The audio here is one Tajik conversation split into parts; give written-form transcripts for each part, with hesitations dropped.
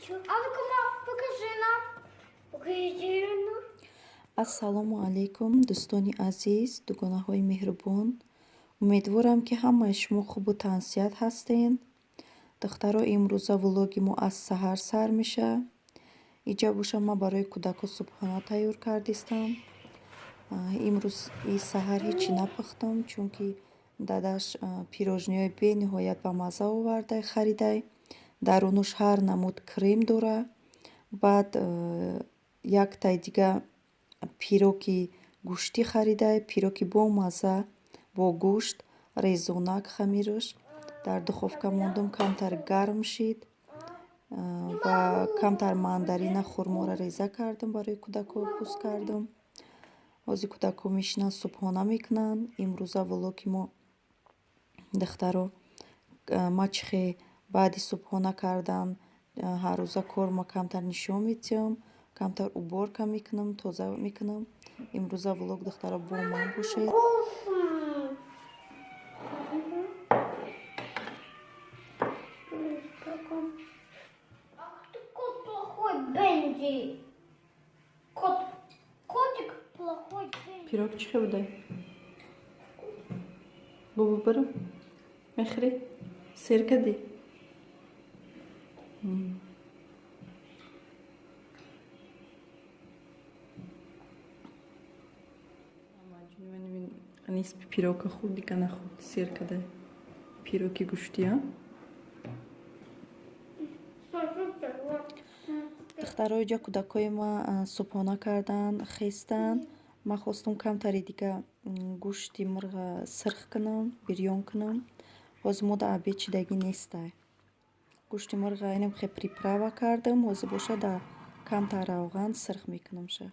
А ну-ка, мам, покажи нам. Покажи нам. Ассалому алайкум, дӯстони азиз, дугонаҳои меҳрубон. Умедворам, ки ҳамаи шумо хубу тансиҳат ҳастед. Духтаро, имрӯза влоги мо аз саҳар сар мешавад. Иҷа боша, ман барои кӯдакҳо субҳона тайёр кардистам. Имрӯз и саҳар ҳечи напухтам, чунки дадаш пирожниҳои бениҳоят бамазза оварда харидай. Дарунаш ҳар намуд крем дора. Баъд яктаи дига пироги гӯштӣ харидай, пироги бомазза бо гӯшт, резонак хамираш. Дар духовка мондум, камтар гарм шид ва камтар мандарина, хурморо реза кардам, барои кӯдакҳо пӯст кардам. Ҳозир кӯдакҳо мешинанд, субҳона мекунанд. Имрӯза влоги мо, духтаро, ма чихе баъди субҳона кардан ҳаррӯза корма камтар нишон медиҳам, камтар уборка мекунам, тоза мекунам. Имрӯза влог, духтаро, бо ман бошед. Вкусно. Ах ты кот плохой, Бенди. Кот. Котик плохой, Бенди. Пирог чихе будай? Бобо, баро, мехӯрӣ? Сер кардӣ? Нисби пирока хӯрд, дига нахӯрд, сер кардай. Пироки гӯштия. Духтаро, иҷа кӯдакҳои ма субҳона карданд, хестанд. Ман хостум камтари дига гӯшти мурға сирх кунам, бирён кунам. Ҳозир мо да обед чидагӣ нестай. Гӯшти мурға инам хе приправа кардам, ҳозир боша да камтар равған сирх мекунамша.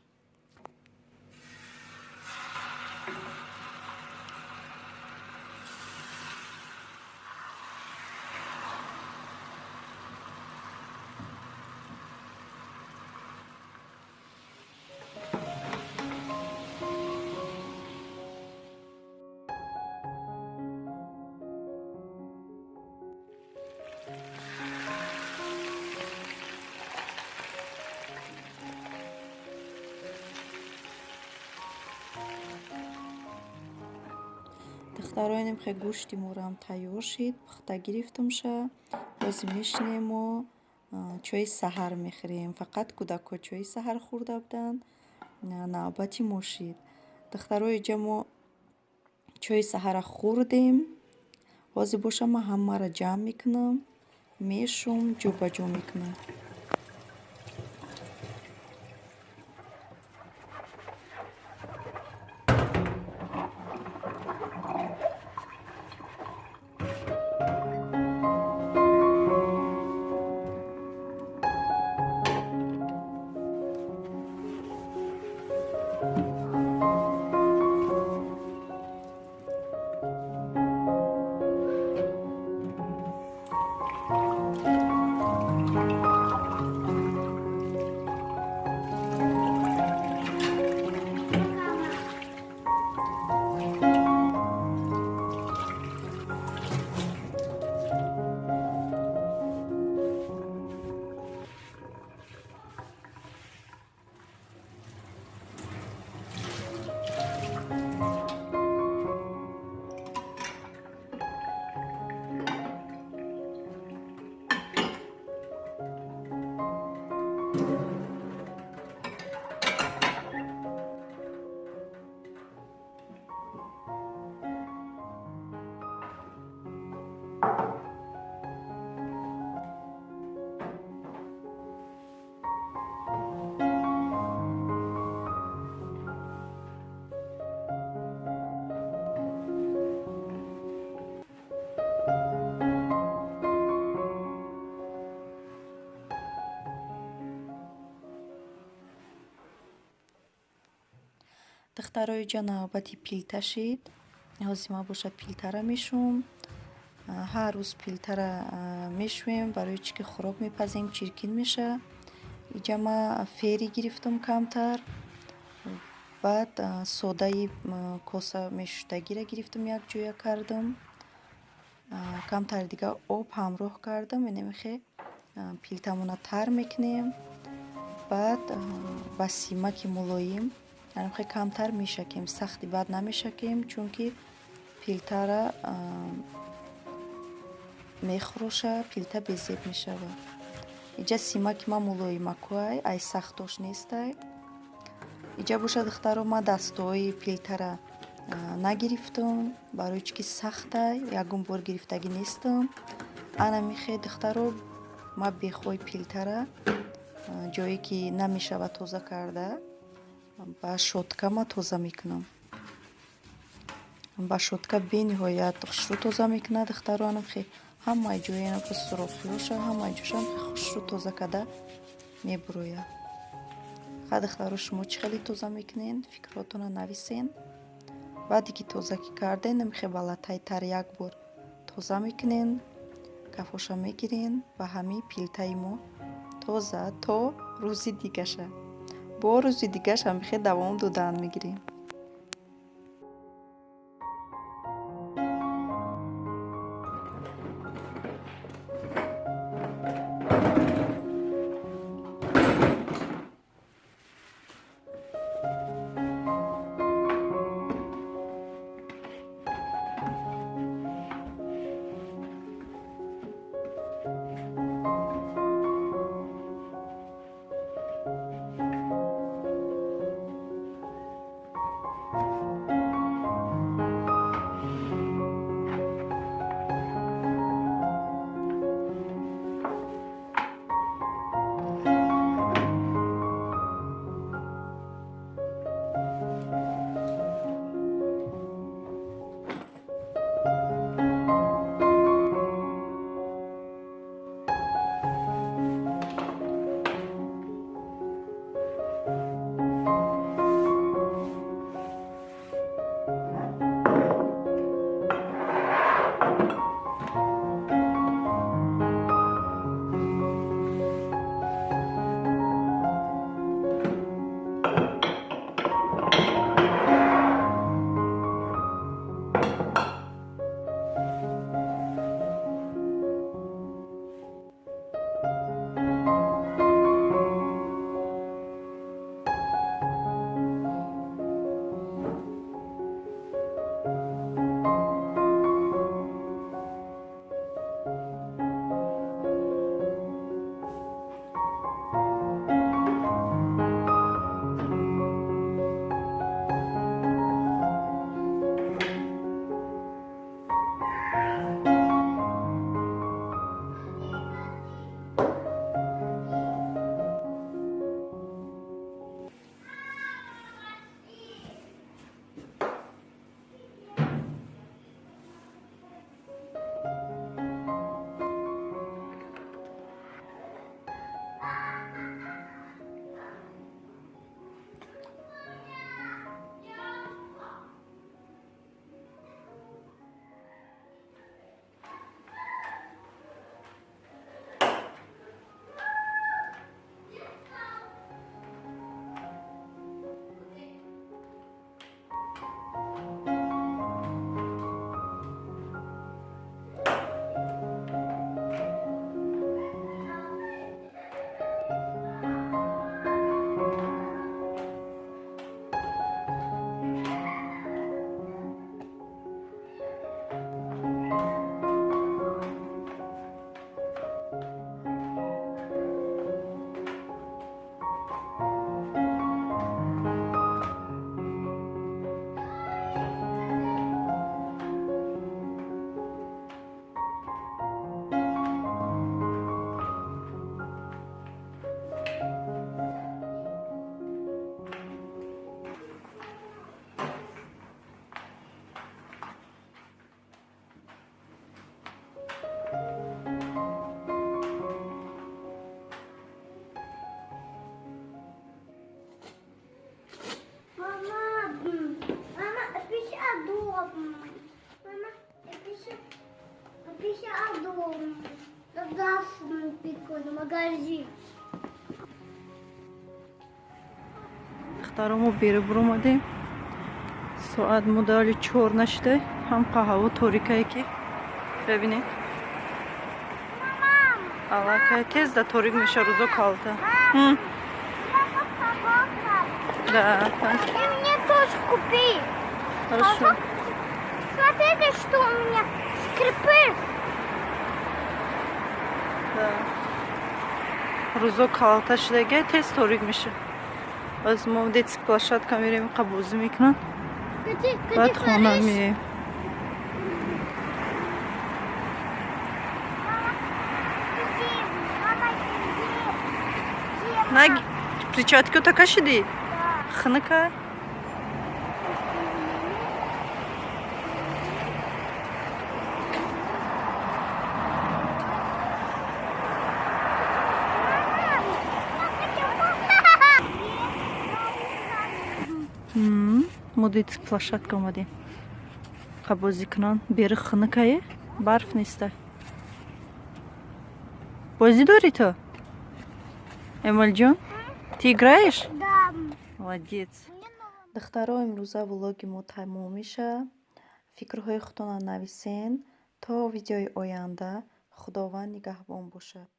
Духтаро, инам хе гӯшти морам тайёр шид, пухта гирифтамша. Ҳозир мешинем, мо чои саҳар мехӯрем. Фақат кӯдакҳо чои саҳар хӯрда буданд, навбати мо шид. Духтаро, иҷа мо чои саҳара хӯрдем. Ҳозир боша ман ҳамаро ҷамъ мекунам, мешум, ҷобаҷо мекунам. Духтаро, иҷа навбати пилта шид. Ҳозир ман бошад пилтара мешӯм. Ҳар рӯз пилтара мешӯем, барои чӣ ки хӯрок мепазем, чиркин меша. Иҷа ман фери гирифтам камтар, баъд содаи коса мешуштагиро гирифтам, якҷоя кардам. Камтар дига об ҳамроҳ кардам, инамихе. Пилтамона тар мекунем, баъд ба симаки мулоим хе камтар мешакем, сахти бад намешакем, чунки пилтара мехӯроша, пилта безеб мешавад. Иҷа симаки ма мулоимакуай, ай сахтош нестай. Иҷа боша, духтаро, ма дастҳои пилтара нагирифтам, барои чӣ ки сахтай, ягон бор гирифтагӣ нестам. Ана михе, духтаро, ма бехои пилтара, ҷое ки намешавад тоза карда, ба щётка ма тоза мекунам. Ба щётка бениҳоят хушрӯ тоза мекунад, духтаро. Анамхе ҳамаи ҷои сурохиҳоша, ҳамаи ҷоша хушрӯ тоза карда мебурояд. Ха, духтаро, шумо чӣ хеле тоза мекунен? Фикрҳотонро нависен. Баъде ки тоза ки карден, намихе ба латтаи тар як бор тоза мекунен, кафоша мегирен ва ҳамин пилтаи мо тоза то рӯзи дигаша. Бо рӯзи дигаша михе давом додан мегирем. Магазин. Духтаро, мо беру буромадем. Соат мудали 4 нашуда, ҳам ҳаво торикае ки бибинед. Аллакай тез да торик меша, рӯзо калта. Да. И мне тоже купи. Хорошо. Смотрите, что у меня скрипы. Да. Рӯзо калта шудагай, тез торик меша. Аз мо детский площадка мерем, бозӣ мекунанд. Баъд хона меем. На, перчаткиота кашидӣ? Хунука. Мо детский площадка омадем, бозӣ кунанд. Бери хунукае, барф неста. Бозӣ дорӣ ту, Эмалҷон? Ты играешь? Да. Молодец. Духтаро, имрӯза влоги мо тамом меша. Фикрҳои худтонро нависен. То видеои оянда, Худованд нигаҳбон бошад.